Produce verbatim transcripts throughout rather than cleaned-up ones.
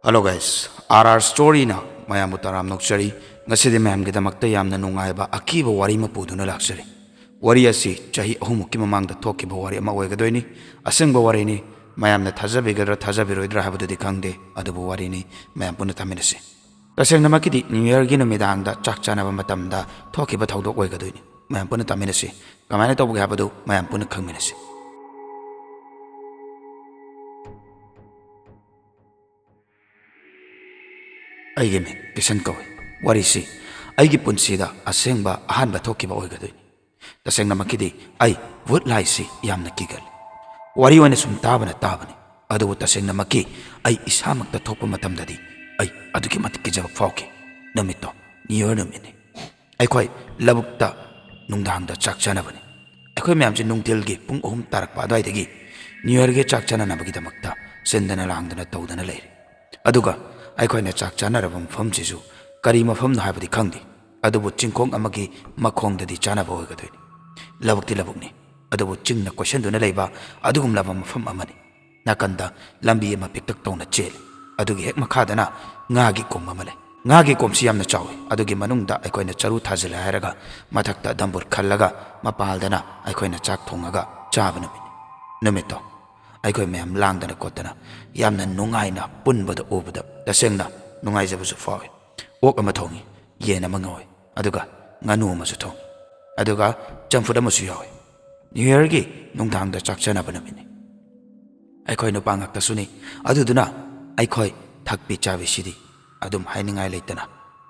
Hello guys, R R Storyꯅ ꯃꯌꯥꯝꯕꯨ ꯇꯔꯥꯝ ꯅꯣꯛꯆꯔꯤ꯫ ꯉꯁꯤꯗꯤ ꯃꯌꯥꯝꯒꯤꯗꯃꯛꯇ ꯌꯥꯝꯅ ꯅꯨꯡꯉꯥꯏꯕ ꯑꯀꯤꯕ ꯋꯥꯔꯤ ꯑꯃ ꯄꯨꯗꯨꯅ ꯂꯥꯛꯆꯔꯤ꯫ ꯋꯥꯔꯤ ꯑꯁꯤ ꯆꯍꯤ ꯑꯍꯨꯝꯃꯨꯛꯀꯤ ꯃꯃꯥꯡꯗ ꯊꯣꯛꯈꯤꯕ ꯋꯥꯔꯤ ꯑꯃ ꯑꯣꯏꯒꯗꯣꯏꯅꯤ꯫ ꯑꯁꯦꯡꯕ ꯋꯥꯔꯤꯅꯤ꯫ ꯃꯌꯥꯝꯅ ꯊꯥꯖꯕꯤꯒꯗ꯭ꯔꯥ ꯊꯥꯖꯕꯤꯔꯣꯏꯗ꯭ꯔꯥ ꯍꯥꯏꯕꯗꯨꯗꯤ ꯈꯪꯗꯦ, ꯑꯗꯨꯕꯨ ꯋꯥꯔꯤꯅꯤ, ꯃꯌꯥꯝ ꯄꯨꯟꯅ ꯇꯥꯃꯤꯟꯅꯁꯤ꯫ ꯇꯁꯦꯡꯅꯃꯛꯀꯤꯗꯤ New Yearꯒꯤ ꯅꯨꯃꯤꯗꯥꯡꯗ ꯆꯥꯛ ꯆꯥꯅꯕ ꯃꯇꯝꯗ ꯊꯣꯛꯈꯤꯕ ꯊꯧꯗꯣꯛ ꯑꯣꯏꯒꯗꯣꯏꯅꯤ꯫ ꯃꯌꯥꯝ ꯄꯨꯟꯅ ꯇꯥꯃꯤꯟꯅꯁꯤ꯫ ꯀꯃꯥꯏꯅ ꯇꯧꯕꯒꯦ ꯍꯥꯏꯕꯗꯨ ꯃꯌꯥꯝ ꯄꯨꯟꯅ ꯈꯪꯃꯤꯟꯅꯁꯤ꯫ ꯑꯩꯒꯤ ꯃꯤꯡ ꯀꯤꯁꯟ ꯀꯧꯏ꯫ ꯋꯥꯔꯤꯁꯤ ꯑꯩꯒꯤ ꯄꯨꯟꯁꯤꯗ ꯑꯁꯦꯡꯕ ꯑꯍꯥꯟꯕ ꯊꯣꯛꯈꯤꯕ ꯑꯣꯏꯒꯗꯣꯏꯅꯤ꯫ ꯇꯁꯦꯡꯅꯃꯛꯀꯤꯗꯤ ꯑꯩ ꯚꯨꯠ ꯂꯥꯏꯁꯤ ꯌꯥꯝꯅ ꯀꯤꯒꯜꯂꯤ꯫ ꯋꯥꯔꯤ ꯑꯣꯏꯅ ꯁꯨꯝ ꯇꯥꯕꯅ ꯇꯥꯕꯅꯤ, ꯑꯗꯨꯕꯨ ꯇꯁꯦꯡꯅꯃꯛꯀꯤ ꯑꯩ ꯏꯁꯥꯃꯛꯇ ꯊꯣꯛꯄ ꯃꯇꯝꯗꯗꯤ ꯑꯩ ꯑꯗꯨꯛꯀꯤ ꯃꯇꯤꯛ ꯀꯤꯖꯕ ꯐꯥꯎꯈꯤ꯫ ꯅꯨꯃꯤꯠꯇꯣ New Year ꯅꯨꯃꯤꯠꯅꯤ꯫ ꯑꯩꯈꯣꯏ ꯂꯧꯕꯨꯛꯇ ꯅꯨꯡꯗꯥꯡꯗ ꯆꯥꯛ ꯆꯥꯅꯕꯅꯤ꯫ ꯑꯩꯈꯣꯏ ꯃꯌꯥꯝꯁꯦ ꯅꯨꯡꯊꯤꯜꯒꯤ ꯄꯨꯡ ꯑꯍꯨꯝ ꯇꯥꯔꯛꯄ ꯑꯗꯨꯋꯥꯏꯗꯒꯤ New Yearꯒꯤ ꯆꯥꯛ ꯆꯥꯅꯅꯕꯒꯤꯗꯃꯛꯇ ꯁꯤꯟꯗꯅ ꯂꯥꯡꯗꯅ ꯇꯧꯗꯅ ꯂꯩꯔꯦ꯫ ꯑꯗꯨꯒ ꯑꯩꯈꯣꯏꯅ ꯆꯥꯛ ꯆꯥꯅꯔꯕ ꯃꯐꯝꯁꯤꯁꯨ ꯀꯔꯤ ꯃꯐꯝꯅꯣ ꯍꯥꯏꯕꯗꯤ ꯈꯪꯗꯦ, ꯑꯗꯨꯕꯨ ꯆꯤꯡꯈꯣꯡ ꯑꯃꯒꯤ ꯃꯈꯣꯡꯗꯗꯤ ꯆꯥꯅꯕ ꯑꯣꯏꯒꯗꯣꯏꯅꯤ꯫ ꯂꯧꯕꯨꯛꯇꯤ ꯂꯧꯕꯨꯛꯅꯤ, ꯑꯗꯨꯕꯨ ꯆꯤꯡꯅ ꯀꯣꯏꯁꯤꯟꯗꯨꯅ ꯂꯩꯕ ꯑꯗꯨꯒꯨꯝꯂꯕ ꯃꯐꯝ ꯑꯃꯅꯤ꯫ ꯅꯥꯀꯟꯗ ꯂꯝꯕꯤ ꯑꯃ ꯄꯤꯛꯇꯛ ꯇꯧꯅ ꯆꯦꯜꯂꯤ꯫ ꯑꯗꯨꯒꯤ ꯍꯦꯛ ꯃꯈꯥꯗꯅ ꯉꯥꯒꯤ ꯀꯣꯝ ꯑꯃ ꯂꯩ꯫ ꯉꯥꯒꯤ ꯀꯣꯝꯁꯤ ꯌꯥꯝꯅ ꯆꯥꯎꯏ꯫ ꯑꯗꯨꯒꯤ ꯃꯅꯨꯡꯗ ꯑꯩꯈꯣꯏꯅ ꯆꯔꯨ ꯊꯥꯖꯤꯜꯂꯦ ꯍꯥꯏꯔꯒ ꯃꯊꯛꯇ ꯗꯝꯕꯨꯔ ꯈꯜꯂꯒ ꯃꯄꯥꯜꯗꯅ ꯑꯩꯈꯣꯏꯅ ꯆꯥꯛ ꯊꯣꯡꯉꯒ ꯆꯥꯕ ꯅꯨꯃꯤꯠꯅꯤ꯫ ꯅꯨꯃꯤꯠꯇꯣ ꯑꯩꯈꯣꯏ ꯃꯌꯥꯝ ꯂꯥꯡꯗꯅ ꯈꯣꯠꯇꯅ ꯌꯥꯝꯅ ꯅꯨꯡꯉꯥꯏꯅ ꯄꯨꯟꯕꯗ ꯎꯕꯗ ꯇꯁꯦꯡꯅ ꯅꯨꯡꯉꯥꯏꯖꯕꯁꯨ ꯐꯥꯎꯏ꯫ ꯑꯣꯛ ꯑꯃ ꯊꯣꯡꯉꯤ, ꯌꯦꯟ ꯑꯃ ꯉꯧꯏ, ꯑꯗꯨꯒ ꯉꯥꯅꯨ ꯑꯃꯁꯨ ꯊꯣꯡꯉꯤ, ꯑꯗꯨꯒ ꯆꯝꯐꯨꯠ ꯑꯃꯁꯨ ꯌꯥꯎꯏ꯫ New Yearꯒꯤ ꯅꯨꯡꯗꯥꯡꯗ ꯆꯥꯛ ꯆꯥꯅꯕ ꯅꯨꯃꯤꯠꯅꯤ꯫ ꯑꯩꯈꯣꯏ ꯅꯨꯄꯥ ꯉꯥꯛꯇꯁꯨꯅꯤ꯫ ꯑꯗꯨꯗꯨꯅ ꯑꯩꯈꯣꯏ ꯊꯛꯄꯤ ꯆꯥꯕꯤꯁꯤꯗꯤ ꯑꯗꯨꯝ ꯍꯥꯏꯅꯤꯡꯉꯥꯏ ꯂꯩꯇꯅ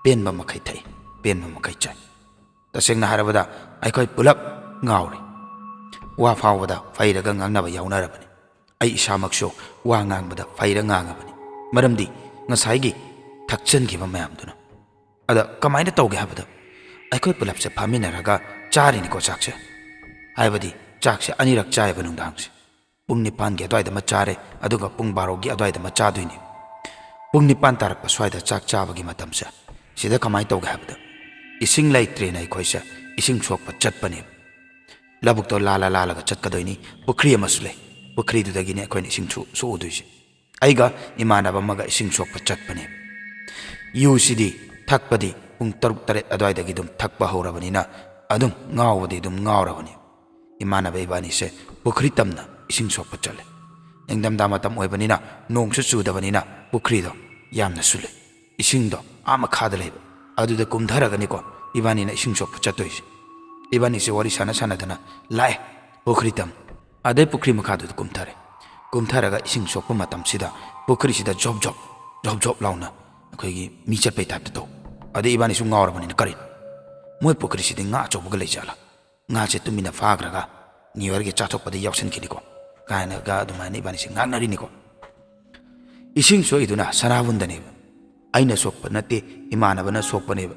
ꯄꯦꯟꯕ ꯃꯈꯩ ꯊꯛꯏ, ꯄꯦꯟꯕ ꯃꯈꯩ ꯆꯥꯏ꯫ ꯇꯁꯦꯡꯅ ꯍꯥꯏꯔꯕꯗ ꯑꯩꯈꯣꯏ ꯄꯨꯂꯞ ꯉꯥꯎꯔꯦ꯫ ꯋꯥ ꯐꯥꯎꯕꯗ ꯐꯩꯔꯒ ꯉꯥꯡꯅꯕ ꯌꯥꯎꯅꯔꯕꯅꯤ꯫ ꯑꯩ ꯏꯁꯥꯃꯛꯁꯨ ꯋꯥ ꯉꯥꯡꯕꯗ ꯐꯩꯔ ꯉꯥꯡꯉꯕꯅꯤ꯫ ꯃꯔꯝꯗꯤ ꯉꯁꯥꯏꯒꯤ ꯊꯛꯆꯟꯈꯤꯕ ꯃꯌꯥꯝꯗꯨꯅ꯫ ꯑꯗ ꯀꯃꯥꯏꯅ ꯇꯧꯒꯦ ꯍꯥꯏꯕꯗ ꯑꯩꯈꯣꯏ ꯄꯨꯂꯞꯁꯦ ꯐꯝꯃꯤꯟꯅꯔꯒ ꯆꯥꯔꯤꯅꯤꯀꯣ ꯆꯥꯛꯁꯦ꯫ ꯍꯥꯏꯕꯗꯤ ꯆꯥꯛꯁꯦ ꯑꯅꯤꯔꯛ ꯆꯥꯏꯌꯦꯕ ꯅꯨꯡꯗꯥꯡꯁꯦ꯫ ꯄꯨꯡ ꯅꯤꯄꯥꯟꯒꯤ ꯑꯗꯨꯋꯥꯏꯗ ꯑꯃ ꯆꯥꯔꯦ, ꯑꯗꯨꯒ ꯄꯨꯡ ꯕꯥꯔꯣꯒꯤ ꯑꯗꯨꯋꯥꯏꯗ ꯑꯃ ꯆꯥꯗꯣꯏꯅꯤ꯫ ꯄꯨꯡ ꯅꯤꯄꯥꯟ ꯇꯥꯔꯛꯄ ꯁ꯭ꯋꯥꯏꯗ ꯆꯥꯛ ꯆꯥꯕꯒꯤ ꯃꯇꯝꯁꯦ ꯁꯤꯗ ꯀꯃꯥꯏꯅ ꯇꯧꯒꯦ ꯍꯥꯏꯕꯗ ꯏꯁꯤꯡ ꯂꯩꯇ꯭ꯔꯦꯅ ꯑꯩꯈꯣꯏꯁꯦ ꯏꯁꯤꯡ ꯁꯣꯛꯄ ꯆꯠꯄꯅꯦꯕ꯫ ꯂꯧꯕꯨꯛꯇꯣ ꯂꯥꯜꯂ ꯂꯥꯜꯂꯒ ꯆꯠꯀꯗꯣꯏꯅꯤ꯫ ꯄꯨꯈ꯭ꯔꯤ ꯑꯃꯁꯨ ꯂꯩ꯫ ꯄꯨꯈ꯭ꯔꯤꯗꯨꯗꯒꯤꯅꯤ ꯑꯩꯈꯣꯏꯅ ꯏꯁꯤꯡ ꯁꯣꯛ-, ꯁꯣꯛꯎꯗꯣꯏꯁꯦ꯫ ꯑꯩꯒ ꯏꯃꯥꯟꯅꯕ ꯑꯃꯒ ꯏꯁꯤꯡ ꯁꯣꯛꯄ ꯆꯠꯄꯅꯦ꯫ ꯌꯨꯁꯤꯗꯤ ꯊꯛꯄꯗꯤ ꯄꯨꯡ ꯇꯔꯨꯛ ꯇꯔꯦꯠ ꯑꯗꯨꯋꯥꯏꯗꯒꯤ ꯑꯗꯨꯝ ꯊꯛꯄ ꯍꯧꯔꯕꯅꯤꯅ ꯑꯗꯨꯝ ꯉꯥꯎꯕꯗꯤ ꯑꯗꯨꯝ ꯉꯥꯎꯔꯕꯅꯤ꯫ ꯏꯃꯥꯟꯅꯕ ꯏꯕꯥꯅꯤꯁꯦ ꯄꯨꯈ꯭ꯔꯤ ꯇꯝꯅ ꯏꯁꯤꯡ ꯁꯣꯛꯄ ꯆꯠꯂꯦ꯫ ꯅꯤꯡꯊꯝꯊꯥ ꯃꯇꯝ ꯑꯣꯏꯕꯅꯤꯅ ꯅꯣꯡꯁꯨ ꯆꯨꯗꯕꯅꯤꯅ ꯄꯨꯈ꯭ꯔꯤꯗꯣ ꯌꯥꯝꯅꯁꯨ ꯂꯨꯏ꯫ ꯏꯁꯤꯡꯗꯣ ꯑꯥ ꯃꯈꯥꯗ ꯂꯩꯕ꯫ ꯑꯗꯨꯗ ꯀꯨꯝꯊꯔꯒꯅꯤꯀꯣ ꯏꯕꯥꯅꯤꯅ ꯏꯁꯤꯡ ꯁꯣꯛꯄ ꯆꯠꯇꯣꯏꯁꯦ꯫ ꯏꯕꯥꯅꯤꯁꯦ ꯋꯥꯔꯤ ꯁꯥꯟꯅ ꯁꯥꯟꯅꯗꯅ ꯂꯥꯛꯑꯦ ꯄꯨꯈ꯭ꯔꯤ ꯇꯝ꯫ ꯑꯗꯩ ꯄꯨꯈ꯭ꯔꯤ ꯃꯈꯥꯗꯨꯗ ꯀꯨꯝꯊꯔꯦ꯫ ꯀꯨꯝꯊꯔꯒ ꯏꯁꯤꯡ ꯁꯣꯛꯄ ꯃꯇꯝꯁꯤꯗ ꯄꯨꯈ꯭ꯔꯤꯁꯤꯗ ꯖꯣꯞ ꯖꯣꯞ, ꯖꯣꯞ ꯖꯣꯞ ꯂꯥꯎꯅ ꯑꯩꯈꯣꯏꯒꯤ ꯃꯤ ꯆꯠꯄꯩ ꯇꯥꯏꯞꯇ ꯇꯧ꯫ ꯑꯗꯩ ꯏꯕꯥꯅꯤꯁꯨ ꯉꯥꯎꯔꯕꯅꯤꯅ, "ꯀꯔꯤꯅꯣ? ꯃꯣꯏ ꯄꯨꯈ꯭ꯔꯤꯁꯤꯗꯤ ꯉꯥ ꯑꯆꯧꯕꯒ ꯂꯩꯖꯥꯠꯂꯥ? ꯉꯥꯁꯦ ꯇꯨꯃꯤꯟꯅ ꯐꯥꯈ꯭ꯔꯒ ꯅ꯭ꯌꯨ ꯌꯔꯒꯤ ꯆꯥꯊꯣꯛꯄꯗ ꯌꯥꯎꯁꯟꯈꯤꯅꯤꯀꯣ?" ꯀꯥꯏꯅꯒ ꯑꯗꯨꯃꯥꯏꯅ ꯏꯕꯥꯅꯤꯁꯦ ꯉꯥꯡꯅꯔꯤꯅꯤꯀꯣ꯫ ꯏꯁꯤꯡ ꯁꯣꯛꯏꯗꯨꯅ ꯁꯅꯥꯕꯨꯟꯗꯅꯦꯕ꯫ ꯑꯩꯅ ꯁꯣꯛꯄ ꯅꯠꯇꯦ, ꯏꯃꯥꯟꯅꯕꯅ ꯁꯣꯛꯄꯅꯦꯕ꯫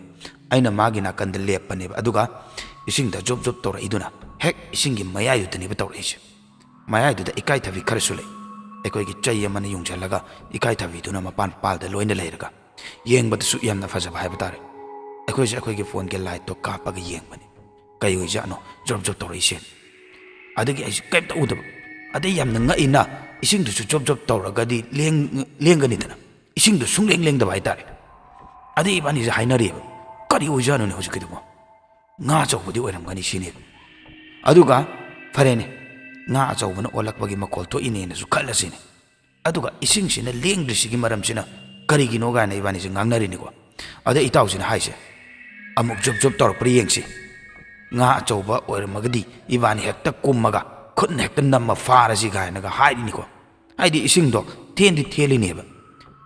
ꯑꯩꯅ ꯃꯥꯒꯤ ꯅꯥꯀꯟꯗ ꯂꯦꯞꯄꯅꯦꯕ, ꯑꯗꯨꯒ ꯏꯁꯤꯡꯗ ꯖꯣꯞ ꯖꯣꯞ ꯇꯧꯔꯛꯏꯗꯨꯅ ꯍꯦꯛ ꯏꯁꯤꯡꯒꯤ ꯃꯌꯥꯏꯗꯨꯗꯅꯦꯕ ꯇꯧꯔꯛꯏꯁꯦ꯫ ꯃꯌꯥꯏꯗꯨꯗ ꯏꯀꯥꯏꯊꯕꯤ ꯈꯔꯁꯨ ꯂꯩ꯫ ꯑꯩꯈꯣꯏꯒꯤ ꯆꯩ ꯑꯃꯅ ꯌꯨꯡꯁꯤꯜꯂꯒ ꯏꯀꯥꯏꯊꯕꯤꯗꯨꯅ ꯃꯄꯥꯟ ꯄꯥꯜꯗ ꯂꯣꯏꯅ ꯂꯩꯔꯒ ꯌꯦꯡꯕꯗꯁꯨ ꯌꯥꯝꯅ ꯐꯖꯕ ꯍꯥꯏꯕ ꯇꯥꯔꯦ꯫ ꯑꯩꯈꯣꯏꯁꯦ ꯑꯩꯈꯣꯏꯒꯤ ꯐꯣꯟꯒꯤ ꯂꯥꯏꯠꯇꯣ ꯀꯥꯞꯄꯒ ꯌꯦꯡꯕꯅꯤ, ꯀꯩ ꯑꯣꯏꯖꯥꯠꯅꯣ ꯖꯣꯞ ꯖꯣꯞ ꯇꯧꯔꯛꯏꯁꯦ? ꯑꯗꯒꯤ ꯑꯩꯁꯦ ꯀꯩꯝꯇ ꯎꯗꯕ꯫ ꯑꯗꯩ ꯌꯥꯝꯅ ꯉꯛꯏꯅ, ꯏꯁꯤꯡꯗꯨꯁꯨ ꯖꯣꯞ ꯖꯣꯞ ꯇꯧꯔꯒꯗꯤ ꯂꯦꯡ-, ꯂꯦꯡꯒꯅꯤꯗꯅ, ꯏꯁꯤꯡꯗꯣ ꯁꯨꯡꯂꯦꯡ ꯂꯦꯡꯗꯕ ꯍꯥꯏꯇꯥꯔꯦ꯫ ꯑꯗꯩ ꯏꯕꯥꯅꯤꯁꯦ ꯍꯥꯏꯅꯔꯤꯕ, "ꯀꯔꯤ ꯑꯣꯏꯖꯥꯠꯅꯣꯅꯦ ꯍꯧꯖꯤꯛꯀꯤꯗꯨꯕꯣ? ꯉꯥ ꯑꯆꯧꯕꯗꯤ ꯑꯣꯏꯔꯝꯒꯅꯤ" ꯁꯤꯅꯦꯕ꯫ ꯑꯗꯨꯒ ꯐꯔꯦꯅꯦ, ꯉꯥ ꯑꯆꯧꯕꯅ ꯑꯣꯜꯂꯛꯄꯒꯤ ꯃꯈꯣꯜ ꯊꯣꯛꯏꯅꯦꯅꯁꯨ ꯈꯜꯂꯁꯤꯅꯦ꯫ ꯑꯗꯨꯒ ꯏꯁꯤꯡꯁꯤꯅ ꯂꯦꯡꯗ꯭ꯔꯤꯁꯤꯒꯤ ꯃꯔꯝꯁꯤꯅ ꯀꯔꯤꯒꯤꯅꯣ ꯀꯥꯏꯅ ꯏꯕꯥꯅꯤꯁꯦ ꯉꯥꯡꯅꯔꯤꯅꯤꯀꯣ꯫ ꯑꯗ ꯏꯇꯥꯎꯁꯤꯅ ꯍꯥꯏꯁꯦ, "ꯑꯃꯨꯛ ꯖꯣꯞ ꯖꯣꯞ ꯇꯧꯔꯛꯄ꯭ꯔꯥ ꯌꯦꯡꯁꯤ꯫ ꯉꯥ ꯑꯆꯧꯕ ꯑꯣꯏꯔꯝꯃꯒꯗꯤ ꯏꯕꯥꯅꯤ ꯍꯦꯛꯇ ꯀꯨꯝꯃꯒ ꯈꯨꯠꯅ ꯍꯦꯛꯇ ꯅꯝꯃ ꯐꯥꯔꯁꯤ" ꯀꯥꯏꯅꯒ ꯍꯥꯏꯔꯤꯅꯤꯀꯣ꯫ ꯍꯥꯏꯗꯤ ꯏꯁꯤꯡꯗꯣ ꯊꯦꯟꯗꯤ ꯊꯦꯜꯂꯤꯅꯦꯕ꯫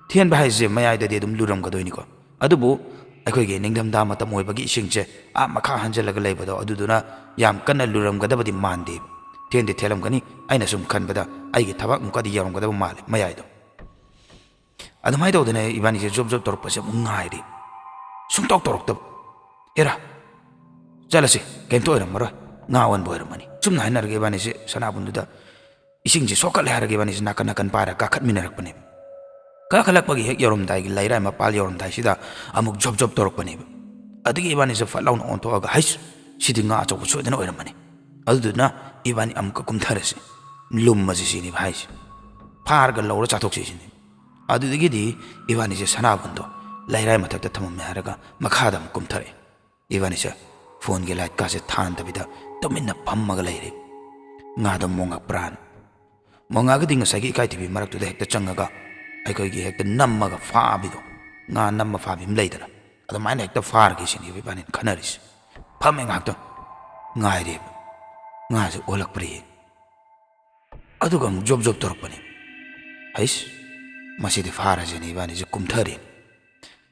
ꯊꯦꯟꯕ ꯍꯥꯏꯁꯦ ꯃꯌꯥꯏꯗꯗꯤ ꯑꯗꯨꯝ ꯂꯨꯔꯝꯒꯗꯣꯏꯅꯤꯀꯣ꯫ ꯑꯗꯨꯕꯨ ꯑꯩꯈꯣꯏꯒꯤ ꯅꯤꯡꯊꯝꯊꯥ ꯃꯇꯝ ꯑꯣꯏꯕꯒꯤ ꯏꯁꯤꯡꯁꯦ ꯑꯥ ꯃꯈꯥ ꯍꯟꯖꯤꯜꯂꯒ ꯂꯩꯕꯗꯣ, ꯑꯗꯨꯗꯨꯅ ꯌꯥꯝ ꯀꯟꯅ ꯂꯨꯔꯝꯒꯗꯕꯗꯤ ꯃꯥꯟꯗꯦꯕ꯫ ꯊꯦꯟꯗꯤ ꯊꯦꯜꯂꯝꯒꯅꯤ, ꯑꯩꯅ ꯁꯨꯝ ꯈꯟꯕꯗ ꯑꯩꯒꯤ ꯊꯕꯥꯛꯃꯨꯛꯀꯗꯤ ꯌꯧꯔꯝꯒꯗꯕ ꯃꯥꯜꯂꯦ ꯃꯌꯥꯏꯗꯣ꯫ ꯑꯗꯨꯃꯥꯏꯅ ꯇꯧꯗꯅ ꯏꯕꯥꯅꯤꯁꯦ ꯖꯣꯞ ꯖꯣꯞ ꯇꯧꯔꯛꯄꯁꯦ ꯑꯃꯨꯛ ꯉꯥꯏꯔꯤ꯫ ꯁꯨꯡꯇꯧ ꯇꯧꯔꯛꯇꯕ꯫ "ꯍꯦꯔꯥ, ꯆꯠꯂꯁꯤ, ꯀꯩꯝꯇ ꯑꯣꯏꯔꯝꯃꯔꯣꯏ, ꯉꯥ ꯑꯣꯟꯕ ꯑꯣꯏꯔꯝꯃꯅꯤ" ꯁꯨꯝꯅ ꯍꯥꯏꯅꯔꯒ ꯏꯕꯥꯅꯤꯁꯦ ꯁꯅꯥꯕꯨꯟꯗꯨꯗ ꯏꯁꯤꯡꯁꯦ ꯁꯣꯛꯀꯠꯂꯦ ꯍꯥꯏꯔꯒ ꯏꯕꯥꯅꯤꯁꯦ ꯅꯥꯀꯟ ꯅꯥꯀꯟ ꯄꯥꯏꯔꯒ ꯀꯥꯈꯠꯃꯤꯟꯅꯔꯛꯄꯅꯦꯕ꯫ ꯀꯥꯈꯠꯂꯛꯄꯒꯤ ꯍꯦꯛ ꯌꯧꯔꯝꯗꯥꯏꯒꯤ ꯂꯩꯔꯥꯏ ꯃꯄꯥꯜ ꯌꯧꯔꯝꯗꯥꯏꯁꯤꯗ ꯑꯃꯨꯛ ꯖꯣꯞ ꯖꯣꯞ ꯇꯧꯔꯛꯄꯅꯦꯕ꯫ ꯑꯗꯒꯤ ꯏꯕꯥꯅꯤꯁꯦ ꯐꯠ ꯂꯥꯎꯅ ꯑꯣꯟꯊꯣꯛꯑꯒ, "ꯍꯩꯁ, ꯁꯤꯗꯤ ꯉꯥ ꯑꯆꯧꯕ ꯁꯣꯏꯗꯅ ꯑꯣꯏꯔꯝꯃꯅꯤ꯫ ꯑꯗꯨꯗꯨꯅ ꯏꯕꯥꯅꯤ ꯑꯃꯨꯛꯀ ꯀꯨꯝꯊꯔꯁꯤ, ꯂꯨꯝꯃꯁꯤ" ꯁꯤꯅꯦꯕ ꯍꯥꯏꯁꯦ꯫ ꯐꯥꯔꯒ ꯂꯧꯔ ꯆꯥꯊꯣꯛꯁꯤ ꯁꯤꯅꯤ꯫ ꯑꯗꯨꯗꯒꯤꯗꯤ ꯏꯕꯥꯅꯤꯁꯦ ꯁꯅꯥꯕꯨꯟꯗꯣ ꯂꯩꯔꯥꯏ ꯃꯊꯛꯇ ꯊꯝꯃꯝꯃꯦ ꯍꯥꯏꯔꯒ ꯃꯈꯥꯗ ꯑꯃꯨꯛ ꯀꯨꯝꯊꯔꯛꯑꯦ꯫ ꯏꯕꯥꯅꯤꯁꯦ ꯐꯣꯟꯒꯤ ꯂꯥꯏꯠꯀꯥꯁꯦ ꯊꯥꯟꯗꯕꯤꯗ ꯇꯨꯃꯤꯟꯅ ꯐꯝꯃꯒ ꯂꯩꯔꯦ꯫ ꯉꯥꯗꯣ ꯃꯣꯉꯛꯄ꯭ꯔꯥꯅ꯫ ꯃꯣꯉꯛꯑꯒꯗꯤ ꯉꯁꯥꯏꯒꯤ ꯏꯀꯥꯏꯊꯤꯕꯤ ꯃꯔꯛꯇꯨꯗ ꯍꯦꯛꯇ ꯆꯪꯉꯒ ꯑꯩꯈꯣꯏꯒꯤ ꯍꯦꯛꯇ ꯅꯝꯃꯒ ꯐꯥꯕꯤꯗꯣ, ꯉꯥ ꯅꯝꯃ ꯐꯥꯕꯤ ꯑꯃ ꯂꯩꯗꯅ, ꯑꯗꯨꯃꯥꯏꯅ ꯍꯦꯛꯇ ꯐꯥꯔꯒꯦ ꯁꯤꯅꯦꯕ ꯏꯕꯥꯅꯤꯅ ꯈꯟꯅꯔꯤꯁꯦ꯫ ꯐꯝꯃꯦ ꯉꯥꯏꯍꯥꯛꯇꯪ, ꯉꯥꯏꯔꯦꯕ, ꯉꯥꯁꯦ ꯑꯣꯜꯂꯛꯄ꯭ꯔꯥ ꯌꯦꯡ꯫ ꯑꯗꯨꯒ ꯑꯃꯨꯛ ꯖꯣꯞ ꯖꯣꯞ ꯇꯧꯔꯛꯄꯅꯦ꯫ ꯍꯩꯁ, ꯃꯁꯤꯗꯤ ꯐꯥꯔꯁꯦꯅ ꯏꯕꯥꯅꯤꯁꯦ ꯀꯨꯝꯊꯔꯦꯅꯦ꯫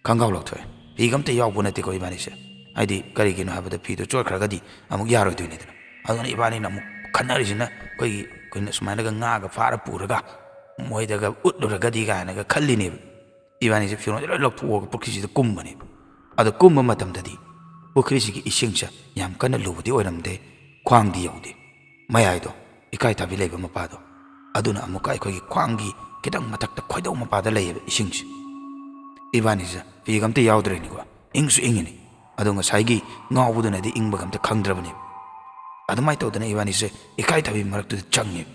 ꯈꯪꯒꯥꯎ ꯂꯧꯊꯣꯛꯑꯦ꯫ ꯐꯤꯒ ꯑꯝꯇ ꯌꯥꯎꯕ ꯅꯠꯇꯦꯀꯣ ꯏꯕꯥꯅꯤꯁꯦ꯫ ꯍꯥꯏꯗꯤ ꯀꯔꯤꯒꯤꯅꯣ ꯍꯥꯏꯕꯗ ꯐꯤꯗꯣ ꯆꯣꯠꯈ꯭ꯔꯒꯗꯤ ꯑꯃꯨꯛ ꯌꯥꯔꯣꯏꯗꯣꯏꯅꯤꯗꯅ꯫ ꯑꯗꯨꯅ ꯏꯕꯥꯅꯤꯅ ꯑꯃꯨꯛ ꯈꯟꯅꯔꯤꯁꯤꯅ ꯑꯩꯈꯣꯏꯒꯤ, ꯑꯩꯈꯣꯏꯅ ꯁꯨꯃꯥꯏꯅꯒ ꯉꯥꯒ ꯐꯥꯔ ꯄꯨꯔꯒ ꯃꯣꯏꯗꯒ ꯎꯠꯂꯨꯔꯒꯗꯤ ꯀꯥꯏꯅꯒ ꯈꯜꯂꯤꯅꯦꯕ꯫ ꯏꯕꯥꯅꯤꯁꯦ ꯐꯤꯔꯣꯟꯁꯦ ꯂꯣꯏ ꯂꯧꯊꯣꯛꯑꯒ ꯄꯨꯈ꯭ꯔꯤꯁꯤꯗ ꯀꯨꯝꯕꯅꯦꯕ꯫ ꯑꯗꯣ ꯀꯨꯝꯕ ꯃꯇꯝꯗꯗꯤ ꯄꯨꯈ꯭ꯔꯤꯁꯤꯒꯤ ꯏꯁꯤꯡꯁꯦ ꯌꯥꯝ ꯀꯟꯅ ꯂꯨꯕꯗꯤ ꯑꯣꯏꯔꯝꯗꯦ, ꯈ꯭ꯋꯥꯡꯗꯤ ꯌꯧꯗꯦ꯫ ꯃꯌꯥꯏꯗꯣ, ꯏꯀꯥꯏ ꯊꯥꯕꯤ ꯂꯩꯕ ꯃꯄꯥꯗꯣ, ꯑꯗꯨꯅ ꯑꯃꯨꯛꯀ ꯑꯩꯈꯣꯏꯒꯤ ꯈ꯭ꯋꯥꯡꯒꯤ ꯈꯤꯇꯪ ꯃꯊꯛꯇ ꯈꯣꯏꯗꯧ ꯃꯄꯥꯗ ꯂꯩꯌꯦꯕ ꯏꯁꯤꯡꯁꯦ꯫ ꯏꯕꯥꯅꯤꯁꯦ ꯐꯤꯒ ꯑꯝꯇ ꯌꯥꯎꯗ꯭ꯔꯦꯅꯤꯀꯣ, ꯏꯪꯁꯨ ꯏꯪꯉꯤꯅꯤ꯫ ꯑꯗꯣ ꯉꯁꯥꯏꯒꯤ ꯉꯥꯎꯕꯗꯨꯅꯗꯤ ꯏꯪꯕꯒ ꯑꯝꯇ ꯈꯪꯗ꯭ꯔꯕꯅꯦꯕ꯫ ꯑꯗꯨꯃꯥꯏꯅ ꯇꯧꯗꯅ ꯏꯕꯥꯅꯤꯁꯦ ꯏꯀꯥꯏ ꯊꯥꯕꯤ ꯃꯔꯛꯇꯨꯗ ꯆꯪꯉꯦꯕ꯫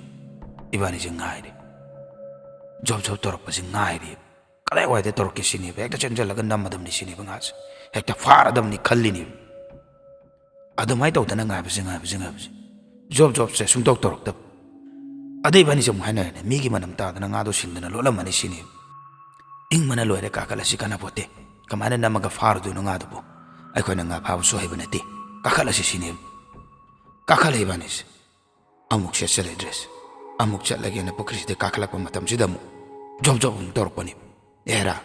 ꯏꯕꯥꯅꯤꯁꯦ ꯉꯥꯏꯔꯦ, ꯖꯣꯞ ꯖꯣꯞ ꯇꯧꯔꯛꯄꯁꯦ ꯉꯥꯏꯔꯦꯕ꯫ ꯀꯗꯥꯏꯋꯥꯏꯗ ꯇꯧꯔꯛꯀꯦ ꯁꯤꯅꯦꯕ, ꯍꯦꯛꯇ ꯆꯦꯟꯁꯤꯜꯂꯒ ꯅꯝꯃꯗꯕꯅꯤ ꯁꯤꯅꯦꯕ ꯉꯥꯁꯦ, ꯍꯦꯛꯇ ꯐꯥꯔꯗꯕꯅꯤ ꯈꯜꯂꯤꯅꯦꯕ꯫ ꯑꯗꯨꯃꯥꯏꯅ ꯇꯧꯗꯅ ꯉꯥꯏꯕꯁꯦ, ꯉꯥꯏꯕꯁꯦ, ꯉꯥꯏꯕꯁꯦ, ꯖꯣꯞ ꯖꯣꯞꯁꯦ ꯁꯨꯡꯇꯧ ꯇꯧꯔꯛꯇꯕ꯫ ꯑꯗꯩ ꯏꯕꯥꯅꯤꯁꯦ ꯑꯃꯨꯛ ꯍꯥꯏꯅꯔꯦꯅꯦ, ꯃꯤꯒꯤ ꯃꯅꯝ ꯇꯥꯗꯅ ꯉꯥꯗꯣ ꯁꯤꯟꯗꯅ ꯂꯣꯠꯂꯝꯃꯅꯤ ꯁꯤꯅꯦꯕ꯫ ꯏꯪꯕꯅ ꯂꯣꯏꯔꯦ, ꯀꯥꯈꯠꯂꯁꯤ ꯀꯥꯟꯅꯄꯣꯠꯇꯦ, ꯀꯃꯥꯏꯅ ꯅꯝꯃꯒ ꯐꯥꯔꯨꯗꯣꯏꯅꯣ ꯉꯥꯗꯨꯕꯨ? ꯑꯩꯈꯣꯏꯅ ꯉꯥ ꯐꯥꯕꯁꯨ ꯍꯩꯕ ꯅꯠꯇꯦ, ꯀꯥꯈꯠꯂꯁꯤ ꯁꯤꯅꯦꯕ꯫ ꯀꯥꯈꯠꯂꯦ ꯏꯕꯥꯅꯤꯁꯦ꯫ ꯑꯃꯨꯛ ꯁꯦꯠꯆꯜꯂꯦ ꯗ꯭ꯔꯦꯁ꯫ ꯑꯃꯨꯛ ꯆꯠꯂꯒꯦꯅ ꯄꯨꯈ꯭ꯔꯤꯁꯤꯗ ꯀꯥꯈꯠꯂꯛꯄ ꯃꯇꯝꯁꯤꯗ ꯑꯃꯨꯛ ꯖꯣꯞ ꯖꯣꯞ ꯑꯃꯨꯛ ꯇꯧꯔꯛꯄꯅꯤ꯫ ꯑꯦꯔꯥ,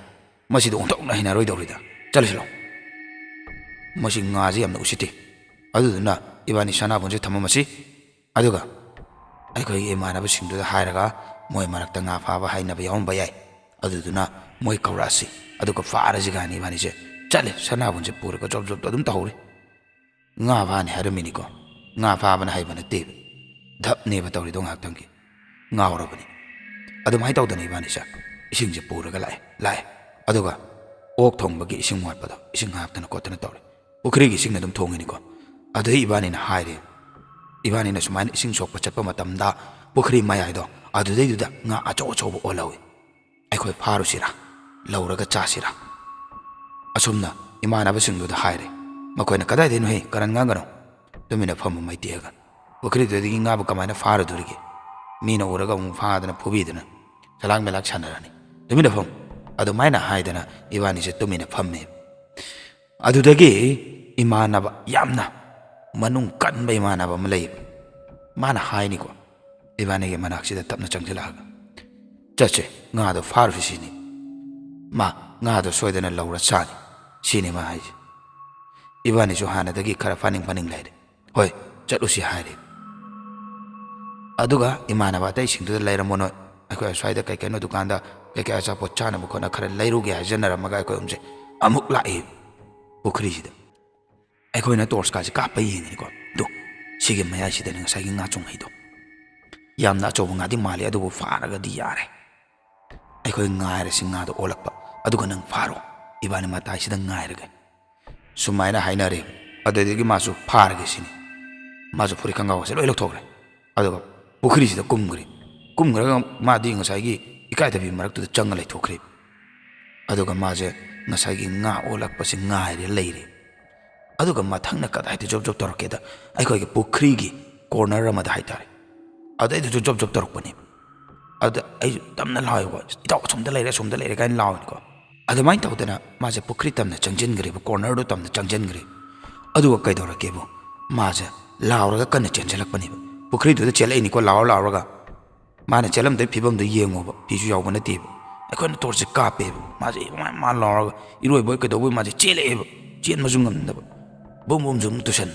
ꯃꯁꯤꯗꯤ ꯑꯣꯟꯊꯣꯛꯅ ꯍꯩꯅꯔꯣꯏꯗꯧꯔꯤꯗ꯫ ꯆꯠꯂꯁꯤ ꯂꯥꯎ꯫ ꯃꯁꯤ ꯉꯥꯁꯤ ꯌꯥꯝꯅ ꯎꯁꯤꯠꯇꯦ꯫ ꯑꯗꯨꯗꯨꯅ ꯏꯕꯥꯅꯤ ꯁꯅꯥꯕꯨꯟꯁꯦ ꯊꯝꯃꯝꯃꯁꯤ꯫ ꯑꯗꯨꯒ ꯑꯩꯈꯣꯏꯒꯤ ꯏꯃꯥꯟꯅꯕꯁꯤꯡꯗꯨꯗ ꯍꯥꯏꯔꯒ ꯃꯣꯏ ꯃꯔꯛꯇ ꯉꯥ ꯐꯥꯕ ꯍꯩꯅꯕ ꯌꯥꯎꯔꯝꯕ ꯌꯥꯏ꯫ ꯑꯗꯨꯗꯨꯅ ꯃꯣꯏ ꯀꯧꯔꯛꯑꯁꯤ꯫ ꯑꯗꯨꯒ ꯐꯥꯔꯁꯤ ꯀꯥꯏꯅ ꯏꯕꯥꯅꯤꯁꯦ ꯆꯠꯂꯦ꯫ ꯁꯅꯥꯕꯨꯟꯁꯦ ꯄꯨꯔꯒ ꯖꯣꯞ ꯖꯣꯞꯇꯣ ꯑꯗꯨꯝ ꯇꯧꯍꯧꯔꯦ꯫ ꯉꯥ ꯐꯥꯅꯤ ꯍꯥꯏꯔꯝꯃꯤꯅꯤꯀꯣ꯫ ꯉꯥ ꯐꯥꯕꯅ ꯍꯩꯕ ꯅꯠꯇꯦꯕ꯫ ꯙꯞꯅꯦꯕ ꯇꯧꯔꯤꯗꯣ ꯉꯥꯏꯍꯥꯛꯇꯪꯒꯤ꯫ ꯉꯥꯎꯔꯕꯅꯤ꯫ ꯑꯗꯨꯃꯥꯏꯅ ꯇꯧꯗꯅ ꯏꯕꯥꯅꯤꯁꯦ ꯏꯁꯤꯡꯁꯦ ꯄꯨꯔꯒ ꯂꯥꯛꯑꯦ, ꯂꯥꯛꯑꯦ꯫ ꯑꯗꯨꯒ ꯑꯣꯛ ꯊꯣꯡꯕꯒꯤ ꯏꯁꯤꯡ ꯋꯥꯠꯄꯗꯣ ꯏꯁꯤꯡ ꯍꯥꯞꯇꯅ ꯈꯣꯠꯇꯅ ꯇꯧꯔꯦ꯫ ꯄꯨꯈ꯭ꯔꯤꯒꯤ ꯏꯁꯤꯡꯅ ꯑꯗꯨꯝ ꯊꯣꯡꯉꯤꯅꯤꯀꯣ꯫ ꯑꯗꯨꯗꯩ ꯏꯕꯥꯅꯤꯅ ꯍꯥꯏꯔꯦ, ꯏꯕꯥꯅꯤꯅ ꯁꯨꯃꯥꯏꯅ ꯏꯁꯤꯡ ꯁꯣꯛꯄ ꯆꯠꯄ ꯃꯇꯝꯗ ꯄꯨꯈ꯭ꯔꯤ ꯃꯌꯥꯏꯗꯣ ꯑꯗꯨꯗꯩꯗꯨꯗ ꯉꯥ ꯑꯆꯧ ꯑꯆꯧꯕ ꯑꯣꯜꯍꯧꯋꯤ꯫ "ꯑꯩꯈꯣꯏ ꯐꯥꯔꯨꯁꯤꯔꯥ? ꯂꯧꯔꯒ ꯆꯥꯁꯤꯔꯥ?" ꯑꯁꯨꯝꯅ ꯏꯃꯥꯟꯅꯕꯁꯤꯡꯗꯨꯗ ꯍꯥꯏꯔꯦ꯫ ꯃꯈꯣꯏꯅ, "ꯀꯗꯥꯏꯗꯩꯅꯣꯍꯦ? ꯀꯔꯟ ꯉꯥꯡꯒꯅꯨ꯫ ꯇꯨꯃꯤꯟꯅ ꯐꯝꯃꯨ ꯃꯩꯇꯦꯛꯑꯒ꯫ ꯄꯨꯈ꯭ꯔꯤꯗꯨꯗꯒꯤ ꯉꯥꯕꯨ ꯀꯃꯥꯏꯅ ꯐꯥꯔꯨꯗꯣꯔꯤꯒꯦ? ꯃꯤꯅ ꯎꯔꯒ ꯑꯃꯨꯛ ꯐꯥꯗꯅ ꯐꯨꯕꯤꯗꯅ ꯆꯂꯥꯛ ꯃꯦꯂꯥꯛ ꯁꯥꯟꯅꯔꯅꯤ꯫ ꯇꯨꯃꯤꯟꯅ ꯐꯝꯃꯨ"꯫ ꯑꯗꯨꯃꯥꯏꯅ ꯍꯥꯏꯗꯅ ꯏꯕꯥꯅꯤꯁꯦ ꯇꯨꯃꯤꯟꯅ ꯐꯝꯃꯦ꯫ ꯑꯗꯨꯗꯒꯤ ꯏꯃꯥꯟꯅꯕ, ꯌꯥꯝꯅ ꯃꯅꯨꯡ ꯀꯟꯕ ꯏꯃꯥꯟꯅꯕ ꯑꯃ ꯂꯩꯌꯦꯕ꯫ ꯃꯥꯅ ꯍꯥꯏꯅꯤꯀꯣ, ꯏꯕꯥꯅꯤꯒꯤ ꯃꯅꯥꯛꯁꯤꯗ ꯇꯞꯅ ꯆꯪꯁꯤꯜꯂꯛꯑꯒ, "ꯆꯠꯁꯦ, ꯉꯥꯗꯣ ꯐꯥꯔꯨꯁꯤ" ꯁꯤꯅꯤ꯫ ꯃꯥ ꯉꯥꯗꯣ ꯁꯣꯏꯗꯅ ꯂꯧꯔ ꯆꯥꯅꯤ ꯁꯤꯅꯤ ꯃꯥ ꯍꯥꯏꯁꯦ꯫ ꯏꯕꯥꯅꯤꯁꯨ ꯍꯥꯟꯅꯗꯒꯤ ꯈꯔ ꯐꯥꯅꯤꯡ ꯐꯥꯅꯤꯡ ꯂꯩꯔꯦ꯫ "ꯍꯣꯏ, ꯆꯠꯂꯨꯁꯤ" ꯍꯥꯏꯔꯦ꯫ ꯑꯗꯨꯒ ꯏꯃꯥꯟꯅꯕ ꯑꯇꯩꯁꯤꯡꯗꯨꯗ, "ꯂꯩꯔꯝꯃꯣ ꯅꯣꯏ, ꯑꯩꯈꯣꯏ ꯑꯁ꯭ꯋꯥꯏꯗ ꯀꯩ ꯀꯩꯅꯣ ꯗꯨꯀꯥꯟꯗ ꯀꯩ ꯀꯩ ꯑꯆꯥꯄꯣꯠ ꯆꯥꯅꯕ ꯈꯣꯠꯅ ꯈꯔ ꯂꯩꯔꯨꯒꯦ" ꯍꯥꯏꯖꯅꯔꯝꯃꯒ ꯑꯩꯈꯣꯏ ꯑꯍꯨꯝꯁꯦ ꯑꯃꯨꯛ ꯂꯥꯛꯑꯦ ꯄꯨꯈ꯭ꯔꯤꯁꯤꯗ꯫ ꯑꯩꯈꯣꯏꯅ ꯇꯣꯔꯆꯀꯥꯁꯦ ꯀꯥꯞꯄ ꯌꯦꯡꯉꯤꯅꯤꯀꯣ꯫ ꯑꯗꯣ ꯁꯤꯒꯤ ꯃꯌꯥꯏꯁꯤꯗꯅꯦ ꯉꯁꯥꯏꯒꯤ ꯉꯥ ꯆꯣꯡꯍꯩꯗꯣ꯫ ꯌꯥꯝꯅ ꯑꯆꯧꯕ ꯉꯥꯗꯤ ꯃꯥꯜꯂꯤ, ꯑꯗꯨꯕꯨ ꯐꯥꯔꯒꯗꯤ ꯌꯥꯔꯦ꯫ ꯑꯩꯈꯣꯏ ꯉꯥꯏꯔꯁꯤ ꯉꯥꯗꯣ ꯑꯣꯜꯂꯛꯄ, ꯑꯗꯨꯒ ꯅꯪ ꯐꯥꯔꯣ, ꯏꯕꯥꯅꯤ ꯃꯇꯥꯏꯁꯤꯗ ꯉꯥꯏꯔꯒꯦ꯫ ꯁꯨꯃꯥꯏꯅ ꯍꯥꯏꯅꯔꯦ꯫ ꯑꯗꯨꯗꯒꯤ ꯃꯥꯁꯨ ꯐꯥꯔꯒꯦ ꯁꯤꯅꯤ꯫ ꯃꯥꯁꯨ ꯐꯨꯔꯤꯠ ꯈꯣꯡꯒ꯭ꯔꯥꯎꯒꯁꯦ ꯂꯣꯏ ꯂꯧꯊꯣꯛꯈ꯭ꯔꯦ꯫ ꯑꯗꯨꯒ ꯄꯨꯈ꯭ꯔꯤꯁꯤꯗ ꯀꯨꯝꯈ꯭ꯔꯦ꯫ ꯀꯨꯝꯈ꯭ꯔꯒ ꯃꯥꯗꯤ ꯉꯁꯥꯏꯒꯤ ꯏꯀꯥꯏꯊꯕꯤ ꯃꯔꯛꯇꯨꯗ ꯆꯪꯉ ꯂꯩꯊꯣꯛꯈ꯭ꯔꯦ꯫ ꯑꯗꯨꯒ ꯃꯥꯁꯦ ꯉꯁꯥꯏꯒꯤ ꯉꯥ ꯑꯣꯜꯂꯛꯄꯁꯦ ꯉꯥꯏꯔꯦ ꯂꯩꯔꯦ꯫ ꯑꯗꯨꯒ ꯃꯊꯪꯅ ꯀꯗꯥꯏꯗ ꯖꯣꯞ ꯖꯣꯞ ꯇꯧꯔꯛꯀꯦꯗ, ꯑꯩꯈꯣꯏꯒꯤ ꯄꯨꯈ꯭ꯔꯤꯒꯤ ꯀꯣꯔꯅꯔ ꯑꯃꯗ ꯍꯥꯏꯇꯥꯔꯦ, ꯑꯗꯩꯗꯁꯨ ꯖꯣꯞ ꯖꯣꯞ ꯇꯧꯔꯛꯄꯅꯦꯕ꯫ ꯑꯗ ꯑꯩꯁꯨ ꯇꯝꯅ ꯂꯥꯎꯋꯦꯕꯀꯣ, "ꯏꯇꯥꯎ, ꯑꯁꯣꯝꯗ ꯂꯩꯔꯦ, ꯑꯁꯣꯝꯗ ꯂꯩꯔꯦ" ꯀꯥꯏꯅ ꯂꯥꯎꯋꯦꯕꯀꯣ꯫ ꯑꯗꯨꯃꯥꯏꯅ ꯇꯧꯗꯅ ꯃꯥꯁꯦ ꯄꯨꯈ꯭ꯔꯤ ꯇꯝꯅ ꯆꯪꯁꯤꯟꯈ꯭ꯔꯦꯕ, ꯀꯣꯔꯅꯔꯗꯣ ꯇꯝꯅ ꯆꯪꯁꯤꯟꯈ꯭ꯔꯦ꯫ ꯑꯗꯨꯒ ꯀꯩꯗꯧꯔꯛꯀꯦꯕꯨ, ꯃꯥꯁꯦ ꯂꯥꯎꯔꯒ ꯀꯟꯅ ꯆꯦꯟꯁꯤꯜꯂꯛꯄꯅꯦꯕ꯫ ꯄꯨꯈ꯭ꯔꯤꯗꯨꯗ ꯆꯦꯜꯂꯛꯏꯅꯤꯀꯣ, ꯂꯥꯎꯔ ꯂꯥꯎꯔꯒ꯫ ꯃꯥꯅ ꯆꯦꯜꯂꯝꯗꯣꯏ ꯐꯤꯕꯝꯗꯣ ꯌꯦꯡꯉꯣꯕ, ꯐꯤꯁꯨ ꯌꯥꯎꯕ ꯅꯠꯇꯦꯕ꯫ ꯑꯩꯈꯣꯏꯅ ꯇꯣꯔꯆꯁꯦ ꯀꯥꯞꯄꯦꯕ, ꯃꯥꯁꯦ ꯏꯃꯥ ꯏꯃꯥ ꯂꯥꯎꯔꯒ, ꯏꯔꯣꯏꯕꯣꯏ ꯀꯩꯗꯧꯕꯣꯏ ꯃꯥꯁꯦ ꯆꯦꯜꯂꯛꯑꯦꯕ, ꯆꯦꯟꯕꯁꯨ ꯉꯝꯗꯕ, ꯕꯨꯝ ꯕꯨꯝꯁꯨ ꯑꯃꯨꯛ ꯇꯨꯁꯟ꯫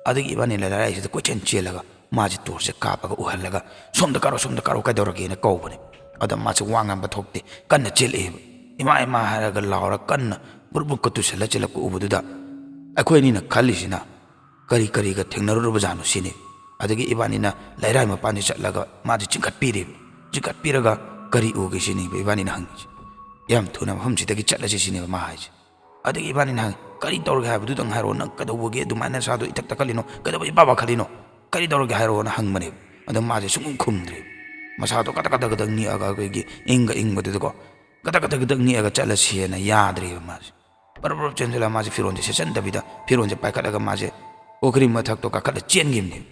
ꯑꯗꯒꯤ ꯏꯕꯥꯅꯤ ꯂꯩꯔꯥꯏꯁꯤꯗ ꯀꯣꯏꯆꯦꯟ ꯆꯦꯜꯂꯒ ꯃꯥꯁꯦ ꯇꯣꯔꯆꯁꯦ ꯀꯥꯞꯄꯒ ꯎꯍꯜꯂꯒ, "ꯁꯣꯝꯗ ꯀꯥꯔꯣ, ꯁꯣꯝꯗ ꯀꯥꯔꯣ, ꯀꯩꯗꯧꯔꯒꯦꯅ" ꯀꯧꯕꯅꯦ꯫ ꯑꯗ ꯃꯥꯁꯦ ꯋꯥ ꯉꯥꯡꯕ ꯊꯣꯛꯇꯦ, ꯀꯟꯅ ꯆꯦꯜꯂꯛꯑꯦꯕ꯫ "ꯏꯃꯥ, ꯏꯃꯥ" ꯍꯥꯏꯔꯒ ꯂꯥꯎꯔ ꯀꯟꯅ ꯕꯨꯔꯨꯛ ꯕꯨꯔꯨꯛꯀ ꯇꯨꯁꯜꯂ ꯆꯦꯜꯂꯛꯄ ꯎꯕꯗꯨꯗ ꯑꯩꯈꯣꯏ ꯑꯅꯤꯅ ꯈꯜꯂꯤꯁꯤꯅ, "ꯀꯔꯤ ꯀꯔꯤꯒ ꯊꯦꯡꯅꯔꯨꯔꯕꯖꯥꯠꯅꯣ?" ꯁꯤꯅꯤ꯫ ꯑꯗꯒꯤ ꯏꯕꯥꯅꯤꯅ ꯂꯩꯔꯥꯏ ꯃꯄꯥꯟꯁꯦ ꯆꯠꯂꯒ ꯃꯥꯁꯦ ꯆꯤꯡꯈꯠꯄꯤꯔꯦꯕ꯫ ꯆꯤꯡꯈꯠꯄꯤꯔꯒ, "ꯀꯔꯤ ꯎꯒꯦ?" ꯁꯤꯅꯦꯕ ꯏꯕꯥꯅꯤꯅ ꯍꯪꯉꯤꯁꯦ꯫ "ꯌꯥꯝ ꯊꯨꯅ ꯃꯐꯝꯁꯤꯗꯒꯤ ꯆꯠꯂꯁꯤ" ꯁꯤꯅꯦꯕ ꯃꯥ ꯍꯥꯏꯁꯦ꯫ ꯑꯗꯒꯤ ꯏꯕꯥꯅꯤꯅ ꯍꯪꯉꯤ, "ꯀꯔꯤ ꯇꯧꯔꯒꯦ ꯍꯥꯏꯕꯗꯨꯗꯪ ꯍꯥꯏꯔꯛꯑꯣ, ꯅꯪ ꯀꯩꯗꯧꯕꯒꯤ ꯑꯗꯨꯃꯥꯏꯅ ꯅꯁꯥꯗꯣ ꯏꯊꯛ ꯊꯛꯀꯠꯂꯤꯅꯣ? ꯀꯩꯗꯧꯕ ꯏꯄꯥ ꯄꯥꯈꯠꯂꯤꯅꯣ? ꯀꯔꯤ ꯇꯧꯔꯒꯦ ꯍꯥꯏꯔꯛꯑꯣꯅ" ꯍꯪꯕꯅꯦꯕ꯫ ꯑꯗꯣ ꯃꯥꯁꯦ ꯁꯨꯡꯈꯨꯝ ꯈꯨꯝꯗ꯭ꯔꯦꯕ꯫ ꯃꯁꯥꯗꯣ ꯀꯗꯛ ꯀꯗꯛ ꯀꯗꯛ ꯅꯤꯛꯑꯒ ꯑꯩꯈꯣꯏꯒꯤ ꯏꯪꯒ ꯏꯪꯕꯗꯨꯗꯀꯣ, ꯀꯗꯛ ꯀꯗꯛ ꯀꯗꯛ ꯅꯤꯛꯑꯒ ꯆꯠꯂꯁꯦꯅ ꯌꯥꯗ꯭ꯔꯦꯕ ꯃꯥꯁꯦ꯫ ꯄꯔꯞ ꯄꯔꯞ ꯆꯦꯟꯁꯤꯜꯂꯒ ꯃꯥꯁꯦ ꯐꯤꯔꯣꯜꯁꯦ ꯁꯦꯠꯆꯟꯗꯕꯤꯗ ꯐꯤꯔꯣꯜꯁꯦ ꯄꯥꯏꯈꯠꯂꯒ ꯃꯥꯁꯦ ꯄꯨꯈ꯭ꯔꯤ ꯃꯊꯛꯇꯣ ꯀꯥꯈꯠꯂ ꯆꯦꯟꯈꯤꯕꯅꯦꯕ,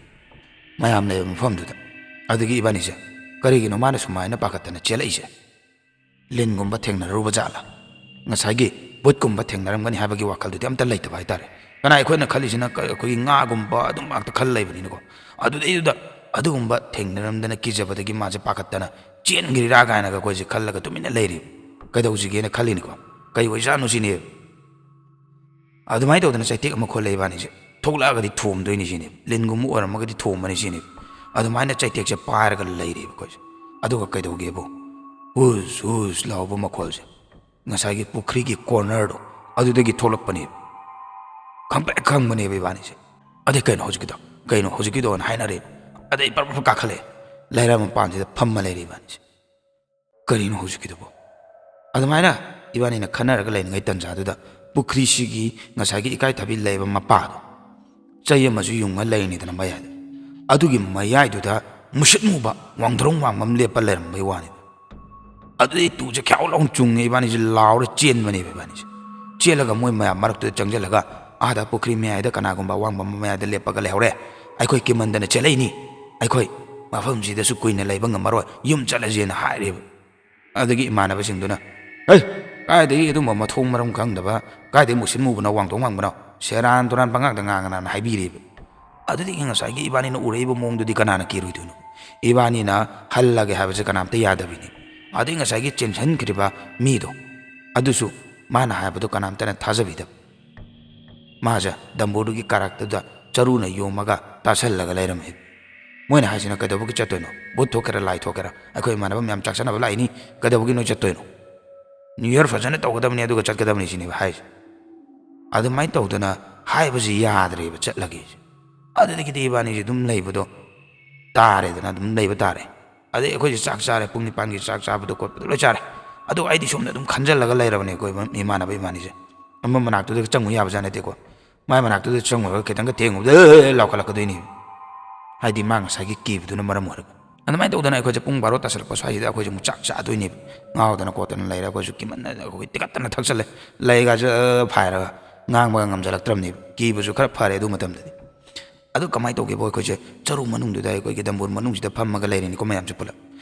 ꯃꯌꯥꯝ ꯂꯩꯕ ꯃꯐꯝꯗꯨꯗ꯫ ꯑꯗꯨꯒꯤ ꯏꯕꯥꯅꯤꯁꯦ, "ꯀꯔꯤꯒꯤꯅꯣ ꯃꯥꯅ ꯁꯨꯃꯥꯏꯅ ꯄꯥꯈꯠꯇꯅ ꯆꯦꯜꯂꯛꯏꯁꯦ? ꯂꯤꯟꯒꯨꯝꯕ ꯊꯦꯡꯅꯔꯨꯕ ꯖꯥꯠꯂꯥ? ꯉꯁꯥꯏꯒꯤ ꯚꯨꯠꯀꯨꯝꯕ ꯊꯦꯡꯅꯔꯝꯒꯅꯤ ꯍꯥꯏꯕꯒꯤ ꯋꯥꯈꯜꯗꯨꯗꯤ ꯑꯝꯇ ꯂꯩꯇꯕ ꯍꯥꯏꯇꯥꯔꯦ"꯫ ꯀꯅꯥ, ꯑꯩꯈꯣꯏꯅ ꯈꯜꯂꯤꯁꯤꯅ ꯀ-, ꯑꯩꯈꯣꯏꯒꯤ ꯉꯥꯒꯨꯝꯕ ꯑꯗꯨꯝ ꯉꯥꯛꯇ ꯈꯜ ꯂꯩꯕꯅꯤꯅꯀꯣ꯫ ꯑꯗꯨꯗꯩꯗꯨꯗ ꯑꯗꯨꯒꯨꯝꯕ ꯊꯦꯡꯅꯔꯝꯗꯅ ꯀꯤꯖꯕꯗꯒꯤ ꯃꯥꯁꯦ ꯄꯥꯈꯠꯇꯅ ꯆꯦꯟꯈ꯭ꯔꯤꯔꯥ ꯀꯥꯏꯅꯒ ꯑꯩꯈꯣꯏꯁꯦ ꯈꯜꯂꯒ ꯇꯨꯃꯤꯟꯅ ꯂꯩꯔꯤꯕ꯫ ꯀꯩꯗꯧꯁꯤꯒꯦꯅ ꯈꯜꯂꯤꯅꯤꯀꯣ꯫ ꯀꯩ ꯑꯣꯏꯖꯥꯠꯅꯣ ꯁꯤꯅꯦꯕ꯫ ꯑꯗꯨꯃꯥꯏꯅ ꯇꯧꯗꯅ ꯆꯩꯇꯦꯛ ꯑꯃ ꯈꯣꯠꯂꯦ ꯏꯕꯥꯅꯤꯁꯦ꯫ ꯊꯣꯛꯂꯛꯑꯒꯗꯤ ꯊꯣꯝꯗꯣꯏꯅꯤ ꯁꯤꯅꯦꯕ꯫ ꯂꯤꯟꯒꯨꯝꯕ ꯑꯣꯏꯔꯝꯃꯒꯗꯤ ꯊꯣꯝꯃꯅꯤ ꯁꯤꯅꯦꯕ꯫ ꯑꯗꯨꯃꯥꯏꯅ ꯆꯩꯇꯦꯛꯁꯦ ꯄꯥꯏꯔꯒ ꯂꯩꯔꯦꯕ ꯑꯩꯈꯣꯏꯁꯦ꯫ ꯑꯗꯨꯒ ꯀꯩꯗꯧꯒꯦꯕꯨ, ꯍꯨꯁ ꯍꯨꯁ ꯂꯥꯎꯕ ꯃꯈꯣꯜꯁꯦ ꯉꯁꯥꯏꯒꯤ ꯄꯨꯈ꯭ꯔꯤꯒꯤ ꯀꯣꯔꯅꯔꯗꯣ ꯑꯗꯨꯗꯒꯤ ꯊꯣꯛꯂꯛꯄꯅꯦꯕ꯫ ꯈꯪꯄ꯭ꯔꯦꯛ ꯈꯪꯕꯅꯦꯕ ꯏꯕꯥꯅꯤꯁꯦ꯫ "ꯑꯗꯩ ꯀꯩꯅꯣ ꯍꯧꯖꯤꯛꯀꯤꯗꯣ? ꯀꯩꯅꯣ ꯍꯧꯖꯤꯛꯀꯤꯗꯣꯅ?" ꯍꯥꯏꯅꯔꯦ꯫ ꯑꯗꯩ ꯄꯔꯞ ꯄꯔꯞ ꯀꯥꯈꯠꯂꯦ꯫ ꯂꯩꯔꯥ ꯃꯄꯥꯟꯁꯤꯗ ꯐꯝꯃ ꯂꯩꯔꯦ ꯏꯕꯥꯅꯤꯁꯦ꯫ "ꯀꯔꯤꯅꯣ ꯍꯧꯖꯤꯛꯀꯤꯗꯨꯕꯣ?" ꯑꯗꯨꯃꯥꯏꯅ ꯏꯕꯥꯅꯤꯅ ꯈꯟꯅꯔꯒ ꯂꯩꯔꯤꯉꯩ ꯇꯟꯖꯥꯗꯨꯗ ꯄꯨꯈ꯭ꯔꯤꯁꯤꯒꯤ ꯉꯁꯥꯏꯒꯤ ꯏꯀꯥꯏꯊꯕꯤ ꯂꯩꯕ ꯃꯄꯥꯗꯣ ꯆꯩ ꯑꯃꯁꯨ ꯌꯨꯡꯉ ꯂꯩꯔꯤꯅꯤꯗꯅ ꯃꯌꯥꯏꯗ꯫ ꯑꯗꯨꯒꯤ ꯃꯌꯥꯏꯗꯨꯗ ꯃꯨꯁꯤꯠ ꯃꯨꯕ ꯋꯥꯡꯊ꯭ꯔꯣꯡ ꯋꯥꯡꯕ ꯑꯃ ꯂꯦꯞꯄ ꯂꯩꯔꯝꯕꯩ ꯋꯥꯅꯤꯗ꯫ ꯑꯗꯨꯗꯩ ꯇꯨꯁꯦ ꯈ꯭ꯌꯥꯎ ꯂꯥꯎꯅ ꯆꯨꯡꯉꯦ, ꯏꯕꯥꯅꯤꯁꯦ ꯂꯥꯎꯔ ꯆꯦꯟꯕꯅꯦꯕ ꯏꯕꯥꯅꯤꯁꯦ꯫ ꯆꯦꯜꯂꯒ ꯃꯣꯏ ꯃꯌꯥꯝ ꯃꯔꯛꯇꯨꯗ ꯆꯪꯁꯤꯜꯂꯒ ꯑꯥꯗ ꯄꯨꯈ꯭ꯔꯤ ꯃꯌꯥꯏꯗ ꯀꯅꯥꯒꯨꯝꯕ ꯑꯋꯥꯡꯕ ꯑꯃ ꯃꯌꯥꯏꯗ ꯂꯦꯞꯄꯒ ꯂꯩꯍꯧꯔꯦ꯫ "ꯑꯩꯈꯣꯏ ꯀꯤꯃꯟꯗꯅ ꯆꯦꯜꯂꯛꯏꯅꯤ꯫ ꯑꯩꯈꯣꯏ ꯃꯐꯝꯁꯤꯗꯁꯨ ꯀꯨꯏꯅ ꯂꯩꯕ ꯉꯝꯃꯔꯣꯏ, ꯌꯨꯝ ꯆꯠꯂꯁꯦꯅ" ꯍꯥꯏꯔꯦꯕ꯫ ꯑꯗꯒꯤ ꯏꯃꯥꯟꯅꯕꯁꯤꯡꯗꯨꯅ, "ꯍꯩ, ꯀꯥꯏꯗꯒꯤ ꯑꯗꯨꯝꯕ ꯃꯊꯣꯡ ꯃꯔꯝ ꯈꯪꯗꯕ, ꯀꯥꯏꯗꯒꯤ ꯃꯨꯁꯤꯟ ꯃꯨꯕꯅꯣ, ꯋꯥꯡꯊꯣꯡ ꯋꯥꯡꯕꯅꯣ, ꯁꯦꯔꯥꯟ ꯇꯨꯔꯥꯟ ꯄꯉꯥꯡꯗ ꯉꯥꯡꯒꯅꯣꯅ" ꯍꯥꯏꯕꯤꯔꯦꯕ꯫ ꯑꯗꯨꯗꯒꯤ ꯉꯁꯥꯏꯒꯤ ꯏꯕꯥꯅꯤꯅ ꯎꯔꯛꯏꯕ ꯃꯑꯣꯡꯗꯨꯗꯤ ꯀꯅꯥꯅ ꯀꯤꯔꯣꯏꯗꯣꯏꯅꯣ? ꯏꯕꯥꯅꯤꯅ ꯍꯜꯂꯒꯦ ꯍꯥꯏꯕꯁꯦ ꯀꯅꯥꯝꯇ ꯌꯥꯗꯕꯤꯅꯤ꯫ ꯑꯗꯩ ꯉꯁꯥꯏꯒꯤ ꯆꯦꯟꯁꯤꯟꯈ꯭ꯔꯤꯕ ꯃꯤꯗꯣ, ꯑꯗꯨꯁꯨ ꯃꯥꯅ ꯍꯥꯏꯕꯗꯣ ꯀꯅꯥꯝꯇꯅ ꯊꯥꯖꯕꯤꯗꯕ꯫ ꯃꯥꯁꯦ ꯗꯝꯕꯨꯔꯗꯨꯒꯤ ꯀꯥꯔꯛꯇꯨꯗ ꯆꯔꯨꯅ ꯌꯣꯝꯃꯒ ꯇꯥꯁꯜꯂꯒ ꯂꯩꯔꯝꯃꯦ꯫ ꯃꯣꯏꯅ ꯍꯥꯏꯁꯤꯅ, "ꯀꯩꯗꯧꯕꯒꯤ ꯆꯠꯇꯣꯏꯅꯣ? ꯚꯨꯠ ꯊꯣꯛꯀꯦꯔꯥ, ꯂꯥꯏ ꯊꯣꯛꯀꯦꯔꯥ, ꯑꯩꯈꯣꯏ ꯏꯃꯥꯟꯅꯕ ꯃꯌꯥꯝ ꯆꯥꯛ ꯆꯥꯅꯕ ꯂꯥꯛꯏꯅꯤ, ꯀꯩꯗꯧꯕꯒꯤ ꯅꯣꯏ ꯆꯠꯇꯣꯏꯅꯣ? ꯅ꯭ꯌꯨ ꯌꯔ ꯐꯖꯅ ꯇꯧꯒꯗꯕꯅꯤ, ꯑꯗꯨꯒ ꯆꯠꯀꯗꯕꯅꯤ" ꯁꯤꯅꯦꯕ ꯍꯥꯏꯁꯦ꯫ ꯑꯗꯨꯃꯥꯏꯅ ꯇꯧꯗꯅ ꯍꯥꯏꯕꯁꯤ ꯌꯥꯗ꯭ꯔꯦꯕ, ꯆꯠꯂꯒꯦꯁꯦ꯫ ꯑꯗꯨꯗꯒꯤꯗꯤ ꯏꯕꯥꯅꯤꯁꯦ ꯑꯗꯨꯝ ꯂꯩꯕꯗꯣ ꯇꯥꯔꯦꯗꯅ, ꯑꯗꯨꯝ ꯂꯩꯕ ꯇꯥꯔꯦ꯫ ꯑꯗꯩ ꯑꯩꯈꯣꯏꯁꯦ ꯆꯥꯛ ꯆꯥꯔꯦ, ꯄꯨꯡ ꯅꯤꯄꯥꯟꯒꯤ ꯆꯥꯛ ꯆꯥꯕꯗꯣ ꯈꯣꯠꯄꯗꯣ ꯂꯣꯏ ꯆꯥꯔꯦ꯫ ꯑꯗꯣ ꯑꯩꯗꯤ ꯁꯣꯝꯗ ꯑꯗꯨꯝ ꯈꯟꯖꯜꯂꯒ ꯂꯩꯔꯕꯅꯦ ꯑꯩꯈꯣꯏ ꯏꯃꯥꯟꯅꯕ ꯏꯕꯥꯅꯤꯁꯦ꯫ ꯑꯃ ꯃꯅꯥꯛꯇꯨꯗ ꯆꯪꯉꯨ ꯌꯥꯕꯖꯥꯠ ꯅꯠꯇꯦꯀꯣ꯫ ꯃꯥꯏ ꯃꯅꯥꯛꯇꯨꯗ ꯆꯪꯉꯨꯔꯒ ꯈꯤꯇꯪꯒ ꯊꯦꯡꯉꯨꯕꯗ "ꯑꯦ" ꯂꯥꯎꯈꯠꯂꯛꯀꯗꯣꯏꯅꯤ꯫ ꯍꯥꯏꯗꯤ ꯃꯥ ꯉꯁꯥꯏꯒꯤ ꯀꯤꯕꯗꯨꯅ ꯃꯔꯝ ꯑꯣꯏꯔꯒ꯫ ꯑꯗꯨꯃꯥꯏꯅ ꯇꯧꯗꯅ ꯑꯩꯈꯣꯏꯁꯦ ꯄꯨꯡ ꯕꯥꯔꯣ ꯇꯥꯁꯜꯂꯛꯄ ꯁ꯭ꯋꯥꯏꯁꯤꯗ ꯑꯩꯈꯣꯏꯁꯦ ꯑꯃꯨꯛ ꯆꯥꯛ ꯆꯥꯗꯣꯏꯅꯦꯕ꯫ ꯉꯥꯎꯗꯅ ꯈꯣꯠꯇꯅ ꯂꯩꯔꯦ꯫ ꯑꯩꯈꯣꯏꯁꯨ ꯀꯤꯃꯟꯗꯅ ꯑꯩꯈꯣꯏ ꯇꯤꯀꯠꯇꯅ ꯊꯛꯆꯜꯂꯦ꯫ ꯂꯩꯒꯁꯦ ꯐꯥꯏꯔꯒ ꯉꯥꯡꯕꯒ ꯉꯝꯖꯜꯂꯛꯇ꯭ꯔꯕꯅꯦꯕ꯫ ꯀꯤꯕꯁꯨ ꯈꯔ ꯐꯔꯦ ꯑꯗꯨ ꯃꯇꯝꯗꯗꯤ꯫ ꯑꯗꯨ ꯀꯃꯥꯏꯅ ꯇꯧꯒꯦꯕꯨ, ꯑꯩꯈꯣꯏꯁꯦ ꯆꯔꯨ ꯃꯅꯨꯡꯗꯨꯗ, ꯑꯩꯈꯣꯏꯒꯤ ꯗꯝꯕꯨꯔ ꯃꯅꯨꯡꯁꯤꯗ ꯐꯝꯃꯒ ꯂꯩꯔꯤꯅꯤꯀꯣ ꯃꯌꯥꯝꯁꯦ ꯄꯨꯂꯞ꯫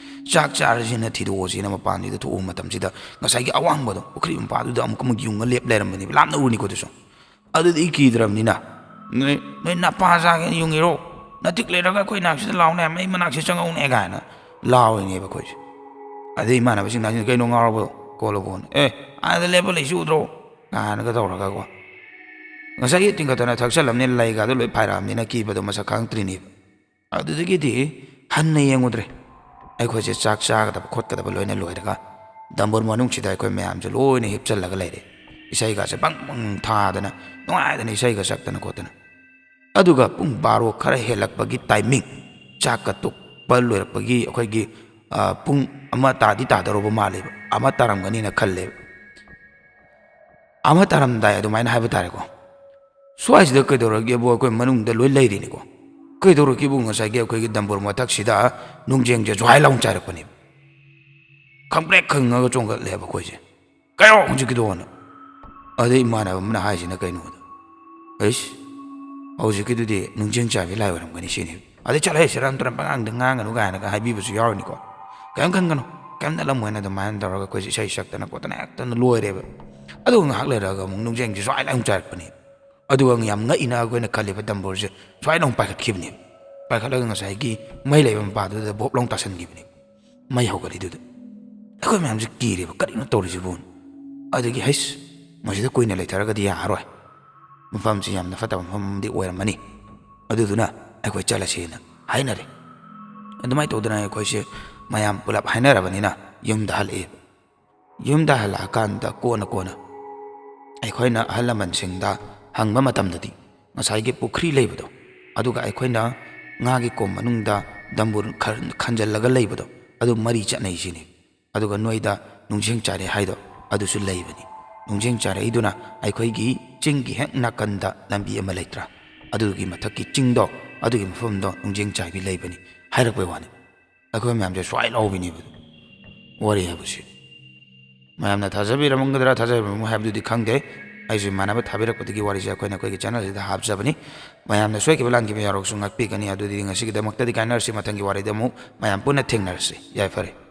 ꯆꯥꯛ ꯆꯥꯔꯁꯤꯅ ꯊꯤꯗꯣꯛꯑꯁꯤꯅ ꯃꯄꯥꯟꯁꯤꯗ ꯊꯣꯛꯎꯕ ꯃꯇꯝꯁꯤꯗ ꯉꯁꯥꯏꯒꯤ ꯑꯋꯥꯡꯕꯗꯣ, ꯄꯨꯈ꯭ꯔꯤ ꯃꯄꯥꯗꯨꯗ ꯑꯃꯨꯛ ꯑꯃꯨꯛ ꯌꯨꯡꯉ ꯂꯦꯞ ꯂꯩꯔꯝꯕꯅꯦꯕ꯫ ꯂꯥꯞꯅ ꯎꯔꯅꯤꯀꯣ ꯑꯗꯨꯁꯨ꯫ ꯑꯗꯨꯗꯤ ꯑꯩ ꯀꯤꯗ꯭ꯔꯕꯅꯤꯅ, "ꯅꯣꯏ, ꯅꯣꯏ ꯅꯄꯥ ꯆꯥꯒꯦꯅ ꯌꯨꯡꯉꯤꯔꯣ? ꯅꯇꯤꯛ ꯂꯩꯔꯒ ꯑꯩꯈꯣꯏ ꯅꯥꯛꯁꯤꯗ ꯂꯥꯎꯅꯦ, ꯃꯩ ꯃꯅꯥꯛꯁꯤꯗ ꯆꯪꯉꯛꯎꯅꯦ" ꯀꯥꯏꯅ ꯂꯥꯎꯔꯤꯅꯦꯕ ꯑꯩꯈꯣꯏꯁꯦ꯫ ꯑꯗꯩ ꯏꯃꯥꯟꯅꯕꯁꯤꯡꯅ ꯍꯥꯏꯁꯤꯅ, "ꯀꯩꯅꯣ ꯉꯥꯎꯔꯕꯣ ꯈꯣꯠꯂꯕꯣꯅ? ꯑꯦ, ꯑꯥꯗ ꯂꯦꯞꯄ ꯂꯩꯁꯤ ꯎꯗ꯭ꯔꯣ?" ꯀꯥꯏꯅꯒ ꯇꯧꯔꯒꯀꯣ꯫ ꯉꯁꯥꯏꯒꯤ ꯇꯤꯡꯈꯠꯇꯅ ꯊꯛꯆꯜꯂꯝꯅꯤꯅ ꯂꯩꯒꯗꯣ ꯂꯣꯏ ꯐꯥꯏꯔꯛꯑꯕꯅꯤꯅ ꯀꯤꯕꯗꯣ ꯃꯁꯛ ꯈꯪꯉꯛꯇ꯭ꯔꯤꯅꯦꯕ꯫ ꯑꯗꯨꯗꯒꯤꯗꯤ ꯍꯟꯅ ꯌꯦꯡꯉꯨꯗ꯭ꯔꯦ꯫ ꯑꯩꯈꯣꯏꯁꯦ ꯆꯥꯛ ꯆꯥꯒꯗꯕ ꯈꯣꯠꯀꯗꯕ ꯂꯣꯏꯅ ꯂꯣꯏꯔꯒ ꯗꯝꯕꯨꯔ ꯃꯅꯨꯡꯁꯤꯗ ꯑꯩꯈꯣꯏ ꯃꯌꯥꯝꯁꯦ ꯂꯣꯏꯅ ꯍꯤꯞꯆꯜꯂꯒ ꯂꯩꯔꯦ꯫ ꯏꯁꯩꯒꯁꯦ ꯕꯪ ꯕꯪ ꯊꯥꯗꯅ ꯅꯨꯡꯉꯥꯏꯗꯅ ꯏꯁꯩꯒ ꯁꯛꯇꯅ ꯈꯣꯠꯇꯅ꯫ ꯑꯗꯨꯒ ꯄꯨꯡ ꯕꯥꯔꯣ ꯈꯔ ꯍꯦꯜꯂꯛꯄꯒꯤ ꯇꯥꯏꯃꯤꯡ, ꯆꯥꯛꯀ ꯇꯣꯛꯄ ꯂꯣꯏꯔꯛꯄꯒꯤ ꯑꯩꯈꯣꯏꯒꯤ, ꯑ, ꯄꯨꯡ ꯑꯃ ꯇꯥꯗꯤ ꯇꯥꯗꯧꯔꯕ ꯃꯥꯜꯂꯦꯕ, ꯑꯃ ꯇꯥꯔꯝꯒꯅꯤꯅ ꯈꯜꯂꯦꯕ꯫ ꯑꯃ ꯇꯥꯔꯝꯗꯥꯏ ꯑꯗꯨꯃꯥꯏꯅ ꯍꯥꯏꯕ ꯇꯥꯔꯦꯀꯣ꯫ ꯁ꯭ꯋꯥꯏꯁꯤꯗ ꯀꯩꯗꯧꯔꯒꯦꯕꯨ, ꯑꯩꯈꯣꯏ ꯃꯅꯨꯡꯗ ꯂꯣꯏ ꯂꯩꯔꯤꯅꯤꯀꯣ꯫ ꯀꯩꯗꯧꯔꯒꯦꯕꯨ, ꯉꯁꯥꯏꯒꯤ ꯑꯩꯈꯣꯏꯒꯤ ꯗꯝꯕꯨꯔ ꯃꯊꯛꯁꯤꯗ ꯅꯨꯡꯖꯦꯡꯁꯦ ꯖ꯭ꯋꯥꯏ ꯂꯥꯎꯅ ꯆꯥꯏꯔꯛꯄꯅꯦꯕ꯫ ꯈꯪꯄ꯭ꯔꯦꯛ ꯈꯪꯉꯒ ꯆꯣꯡꯈꯠꯂꯦꯕ ꯑꯩꯈꯣꯏꯁꯦ꯫ "ꯀꯩꯅꯣ ꯍꯧꯖꯤꯛꯀꯤꯗꯣꯅ?" ꯑꯗꯩ ꯏꯃꯥꯟꯅꯕ ꯑꯃꯅ ꯍꯥꯏꯁꯤꯅ ꯀꯩꯅꯣꯗ, "ꯑꯩꯁ, ꯍꯧꯖꯤꯛꯀꯤꯗꯨꯗꯤ ꯅꯨꯡꯖꯦꯡ ꯆꯥꯏꯕꯤ ꯂꯥꯏ ꯑꯣꯏꯔꯝꯒꯅꯤ ꯁꯤꯅꯤ"꯫ ꯑꯗꯩ, "ꯆꯠꯂꯍꯦ, ꯁꯦꯔꯥꯟ ꯇꯨꯔꯥꯟ ꯄꯉꯥꯡꯗ ꯉꯥꯡꯒꯅꯨ" ꯀꯥꯏꯅꯒ ꯍꯥꯏꯕꯤꯕꯁꯨ ꯌꯥꯎꯔꯤꯅꯤꯀꯣ꯫ "ꯀꯩꯝ ꯈꯟꯒꯅꯨ, ꯀꯩꯝ ꯅꯠꯂꯝꯃꯣꯏꯅ" ꯑꯗꯨꯃꯥꯏꯅ ꯇꯧꯔꯒ ꯑꯩꯈꯣꯏꯁꯦ ꯏꯁꯩ ꯁꯛꯇꯅ ꯈꯣꯠꯇꯅ ꯍꯦꯛꯇ ꯂꯣꯏꯔꯦꯕ꯫ ꯑꯗꯨꯒ ꯉꯥꯏꯍꯥꯛ ꯂꯩꯔꯒ ꯑꯃꯨꯛ ꯅꯨꯡꯖꯦꯡꯁꯦ ꯁ꯭ꯋꯥꯏ ꯂꯥꯎ ꯆꯥꯏꯔꯛꯄꯅꯦ꯫ ꯑꯗꯨꯒ ꯌꯥꯝ ꯉꯛꯏꯅ ꯑꯩꯈꯣꯏꯅ ꯈꯜꯂꯤꯕ ꯗꯝꯕꯨꯔꯁꯦ ꯁ꯭ꯋꯥꯏ ꯂꯥꯎ ꯄꯥꯏꯈꯠꯈꯤꯕꯅꯦ꯫ ꯄꯥꯏꯈꯠꯂꯒ ꯉꯁꯥꯏꯒꯤ ꯃꯩ ꯂꯩꯕ ꯃꯄꯥꯗꯨꯗ ꯕꯣꯞ ꯂꯥꯎ ꯇꯥꯁꯟꯈꯤꯕꯅꯦ꯫ ꯃꯩ ꯍꯧꯒꯠꯂꯤꯗꯨꯗ꯫ ꯑꯩꯈꯣꯏ ꯃꯌꯥꯝꯁꯦ ꯀꯤꯔꯦꯕ, "ꯀꯔꯤꯅꯣ ꯇꯧꯔꯤꯁꯤꯕꯨ?" ꯑꯗꯒꯤ, "ꯍꯩꯁ, ꯃꯁꯤꯗ ꯀꯨꯏꯅ ꯂꯩꯊꯔꯒꯗꯤ ꯌꯥꯔꯔꯣꯏ꯫ ꯃꯐꯝꯁꯤ ꯌꯥꯝꯅ ꯐꯠꯇꯕ ꯃꯐꯝ ꯑꯃꯗꯤ ꯑꯣꯏꯔꯝꯃꯅꯤ꯫ ꯑꯗꯨꯗꯨꯅ ꯑꯩꯈꯣꯏ ꯆꯠꯂꯁꯦꯅ" ꯍꯥꯏꯅꯔꯦ꯫ ꯑꯗꯨꯃꯥꯏꯅ ꯇꯧꯗꯅ ꯑꯩꯈꯣꯏꯁꯦ ꯃꯌꯥꯝ ꯄꯨꯂꯞ ꯍꯥꯏꯅꯔꯕꯅꯤꯅ ꯌꯨꯝꯗ ꯍꯜꯂꯛꯑꯦꯕ꯫ ꯌꯨꯝꯗ ꯍꯜꯂꯛꯑꯀꯥꯟꯗ ꯀꯣꯟꯅ ꯀꯣꯟꯅ ꯑꯩꯈꯣꯏꯅ ꯑꯍꯜ ꯂꯃꯟꯁꯤꯡꯗ ꯍꯪꯕ ꯃꯇꯝꯗꯗꯤ, ꯉꯁꯥꯏꯒꯤ ꯄꯨꯈ꯭ꯔꯤ ꯂꯩꯕꯗꯣ, ꯑꯗꯨꯒ ꯑꯩꯈꯣꯏꯅ ꯉꯥꯒꯤ ꯀꯣꯝ ꯃꯅꯨꯡꯗ ꯗꯝꯕꯨꯔ ꯈꯔ ꯈꯟꯖꯜꯂꯒ ꯂꯩꯕꯗꯣ, ꯑꯗꯨ ꯃꯔꯤ ꯆꯠꯅꯩ ꯁꯤꯅꯤ꯫ ꯑꯗꯨꯒ ꯅꯣꯏꯗ ꯅꯨꯡꯖꯦꯡ ꯆꯥꯏꯔꯦ ꯍꯥꯏꯗꯣ, ꯑꯗꯨꯁꯨ ꯂꯩꯕꯅꯤ꯫ ꯅꯨꯡꯖꯦꯡ ꯆꯥꯏꯔꯛꯏꯗꯨꯅ ꯑꯩꯈꯣꯏꯒꯤ ꯆꯤꯡꯒꯤ ꯍꯦꯛ ꯅꯥꯀꯟꯗ ꯂꯝꯕꯤ ꯑꯃ ꯂꯩꯇ꯭ꯔꯥ, ꯑꯗꯨꯒꯤ ꯃꯊꯛꯀꯤ ꯆꯤꯡꯗꯣ, ꯑꯗꯨꯒꯤ ꯃꯐꯝꯗꯣ ꯅꯨꯡꯖꯦꯡ ꯆꯥꯏꯕꯤ ꯂꯩꯕꯅꯤ ꯍꯥꯏꯔꯛꯄꯩ ꯋꯥꯅꯤ꯫ ꯑꯩꯈꯣꯏ ꯃꯌꯥꯝꯁꯦ ꯁ꯭ꯋꯥꯏ ꯂꯥꯎꯕꯤꯅꯦꯕ ꯋꯥꯔꯤ ꯍꯥꯏꯕꯁꯤ꯫ ꯃꯌꯥꯝꯅ ꯊꯥꯖꯕꯤꯔꯝꯒꯗ꯭ꯔꯥ ꯊꯥꯖꯕꯤꯔꯝꯃꯣꯏ ꯍꯥꯏꯕꯗꯨꯗꯤ ꯈꯪꯗꯦ꯫ ꯑꯩꯁꯨ ꯏꯃꯥꯟꯅꯕ ꯊꯥꯕꯤꯔꯛꯄꯗꯒꯤ ꯋꯥꯔꯤꯁꯦ ꯑꯩꯈꯣꯏꯅ ꯑꯩꯈꯣꯏꯒꯤ ꯆꯦꯅꯦꯜꯁꯤꯗ ꯍꯥꯞꯆꯕꯅꯤ꯫ ꯃꯌꯥꯝꯅ ꯁꯣꯏꯈꯤꯕ ꯂꯥꯟꯈꯤꯕ ꯌꯥꯎꯔꯒꯁꯨ ꯉꯥꯛꯄꯤꯒꯅꯤ꯫ ꯑꯗꯨꯗꯤ ꯉꯁꯤꯒꯤꯗꯃꯛꯇꯗꯤ ꯀꯥꯏꯅꯔꯁꯤ, ꯃꯊꯪꯒꯤ ꯋꯥꯔꯤꯗ ꯑꯃꯨꯛ ꯃꯌꯥꯝ ꯄꯨꯟꯅ ꯊꯦꯡꯅꯔꯁꯤ꯫ ꯌꯥꯏꯐꯔꯦ꯫